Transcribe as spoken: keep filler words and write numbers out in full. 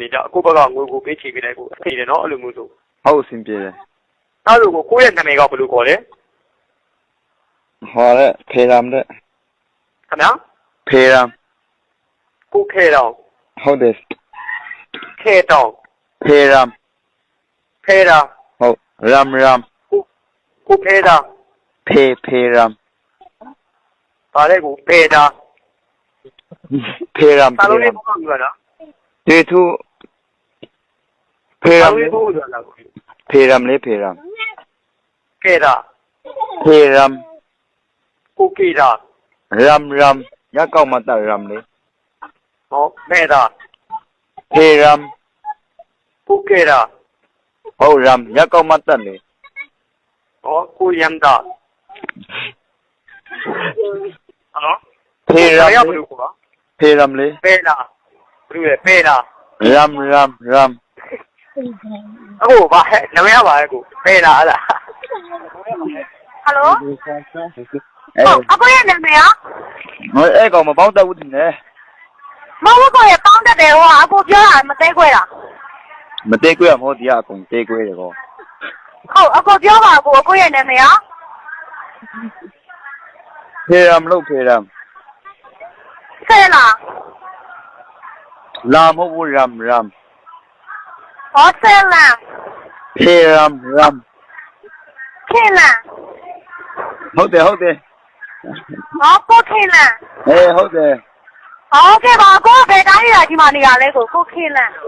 နေကြ၊ ကိုယ့်ဘက်ကငွေကိုပေးချေပေးလိုက်၊ ကိုအဆင်ပြေတယ်နော်၊ အဲ့လိုမျိုးဆို။ ဟုတ်၊ အဆင်ပြေတယ်။ အဲ့လိုကို ကိုယ့်ရဲ့နာမည်ကဘယ်လိုခေါ်လဲ။ ဟောတဲ့၊ ဖေရမ်တဲ့။ ခင်ဗျာ။ ဖေရမ်။ ကိုယ်ခဲတောင်။ ဟုတ်တယ်။ ခဲတောင်။ ဖေရမ်။ ဖဲတာ။ ဟုတ်၊ ရမ်၊ ရမ်။ ကိုကိုဖဲတာ။ ဖေ၊ ဖေရမ်။ ဘာလဲကိုဖဲတာ။ ဖေရမ်၊ စာလုံးလေး ဖေရမ်။ ပေါက်ယူပါနော်။ တေထူ။ ဖေရမ်။ စာလုံးလေး ပေါက်ယူပါနော်။ ဖေရမ်လေ၊ ဖေရမ်။ ကဲတာ။ ဖေရမ်။ ကိုကဲတာ။ ရမ်၊ ရမ်။ ရပ်ကောက်မတ်တပ် ရမ်လေ။ ဟောဖဲတာ။ ဖေရမ်။ ကိုကဲတာ။ ဟုတ်၊ ရမ်။ ရပ်ကောက်မတ်တပ်လေ။ ဟောကိုရမ်တာ။ ဟယ်လို။ ဖေရမ်လေ။ ဘယ်လိုခေါ်လဲ။ ဖေရမ်လေ။ ပဲတာ။ ဘယ်လိုလဲ၊ ပဲတာ။ ရမ်၊ ရမ်၊ ရမ်။ အကို ဘာဟဲ့ နာမည်ကဘာလဲကို။ ပဲတာဟဲ့လား။ ဟယ်လို။ အဲ။ ဟုတ်၊ အကိုရဲ့နာမည်က။ ငါအဲကောင်မပေါင်းတတ်ဘူးထင်တယ်။ မဟုတ်ဘူးကိုရဲ့၊ ပေါင်းတတ်တယ်။ ဟိုကအကိုပြောတာမတဲကွဲတာ။ မတဲကွဲတာမဟုတ်၊ ဒီကအကုန်တဲကွဲတယ်ကော။ ဟုတ်၊ အကိုပြောပါအကို၊ အကိုရဲ့နာမည်က။ ဖေရမ်လို့၊ ဖေရမ်။ ဆဲလာ။ လာမဟုတ်ဘူး၊ ရမ်၊ ရမ်။ ဟောဆဲလန်။ ဖေရမ်၊ ရမ်။ ခေလန်။ ဟုတ်တယ်၊ ဟုတ်တယ်။ ဟောကိုခေလန်။ အဲ၊ ဟုတ်တယ်။ ဟောကဲပါ၊ အကိုကဘယ်တိုင်းဒေသကြီးမှာနေတာလဲကို။ ကိုခေလန်။